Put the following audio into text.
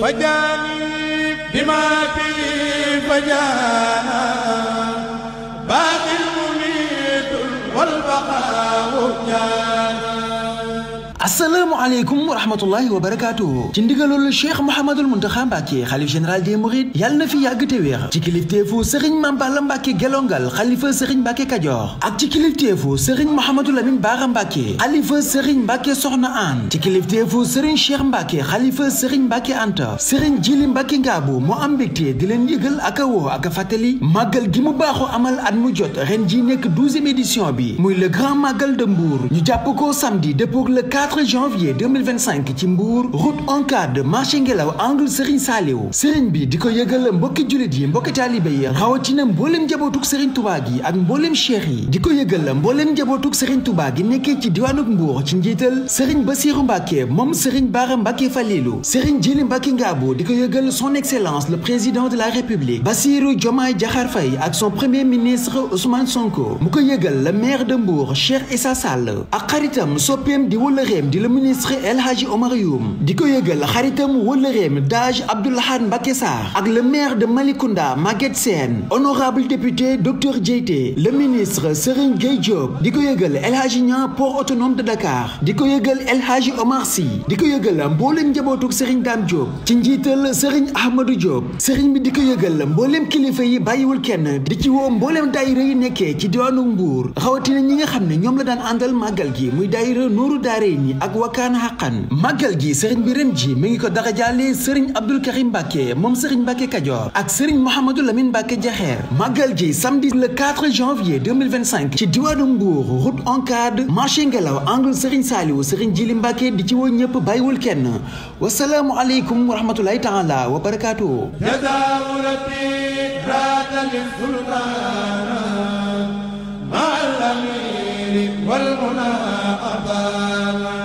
فجاني بما به فجانا باقي المميت والبقاء جانا. asalaamaaleykum wa rahmatullahi wa barakaatu. ci ndigalul Cheikh Mouhamadul Mountakha Mbacké xalif général des Mourides yàlla na fi yàgg te wér ci kilifteefu Serigne Mame Balla Mbacké Gelongal xalifa Serigne Mbacké Kajoor ak ci kilifteefu Serigne Mouhamadou Lamine Bara Mbacké xalifa Serigne Mbacké Soxna Aan ci kilifteefu Serigne Cheikh Mbacké xalifa Serigne Mbacké Anta Serigne Jili Mbacké Ngaabu moo am mbégte di leen yëgal ak a woo ak a fàttali màggal gi mu baaxoo amal at mu jot ren ji nekk 12e édition bi muy le grand màggal de Mbour ñu jàpp ko samedi dëppook le 4 janvier 2025 ci Mbour route encade marché Ngelaw angle Serigne Saliou Serigne bi di ko yëgal mbokki jullit yi mbokki taalibe yi rawatina mbooleem njabootuk Serigne Touba gi ak mbooleem cheikh yi di ko yëgal mbooleem njabootuk Serigne Touba gi nekkee ci diwaanuk Mbour ci njiital Serigne Bassirou Mbacké moom Serigne Bara Mbacké Falilou Serigne Djili Mbacké Ngabou di ko yëgal son excellence le président de la République Bassirou Diomaye Diakhar Faye ak son premier ministre Ousmane Sonko mu ko yëgal le maire de Mbour Cheikh Issa Sall ak xaritam soppeem di wëllëreem di le ministre El Hadji Omar Youm di ko yëgal xaritam wëllëreem Daj Abdoulahad Mbacké Sarr ak le maire de Malicounda Maguette Sène honorable député Docteur Dieyté le ministre Serigne Gueye Diop di ko yëgal El Hadji Niang port autonome de Dakar di ko yëgal El Hadji Omar Sy di ko yëgal mboolem njabootuk Serigne Dame Diop ci njiital Serigne Ahmadou Diop Serigne bi di ko yëgal mboolem kilifa yi bàyyiwul kenn di ci woo mboolem daayira yi nekkee ci diwaanu Mbour rawatina ñi nga xam ne ñoom la daan àndal màggal gi muy daayira Nooru Daarayni ak Wakana Haqqan màggal gi Serigne bi ren ji mi ngi ko dara jaale Serigne Abdoul Karim Mbacké moom Serigne Mbacké Kajoor ak Serigne Mouhamadou Lamine Mbacké Jaxeer màggal gi samedi le 4 janvier 2025 ci diwaanu Mbour route encade marché Ngelaw angle Serigne Saliou Serigne Djili Mbacké di ci woo ñëpp bàyyiwul kenn wasalaamu aleykum wa rahmatullahi taala wa barakaatuhu. والمنى أبانا